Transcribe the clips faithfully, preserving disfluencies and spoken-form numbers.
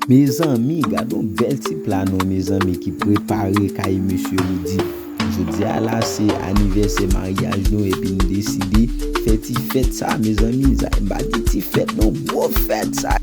Mezanmi, gade yon bèl ti pla non, mezanmi, ki prepare kay mesye Roody. Jodi a la, se anivèsè maryaj nou, epi n deside fè ti fèt sa, mezanmi. Sa, m pa di ti fèt non, gwo fèt sa.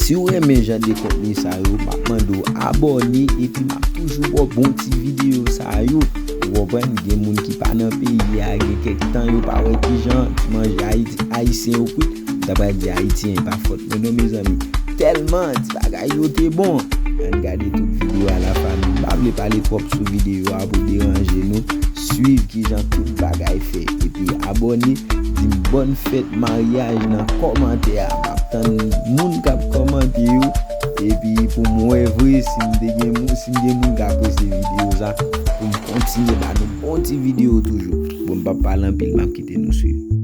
Si w renmen jan de kontni sa yo, m ap mande w abòne, epi m ap toujou ba w bon ti videyo sa yo. Ou konprann, gen moun ki pa nan peyi a, gen kèk tan yo pa wè kijan ti manje Ayiti, ayisyen yo kwit. M ta pral di ayisyen, pa fòt mwen non, mezanmi. Tèlman ti bagay yo te bon. Ann gade tout videyo a, lafanmi. M pa vle pale twòp sou videyo a pou deranje nou. Swiv kijan tout bagay fè. Epi abòne, di m bòn fèt maryaj nan kòmantè a. M ap tann moun k ap kòmante yo. Epi pou m wè vre si m te gen moun, si m gen moun k apresye videyo sa, pou m kontinye ba nou bon ti videyo toujou. Bon, m p ap pale anpil, m ap kite nou swiv.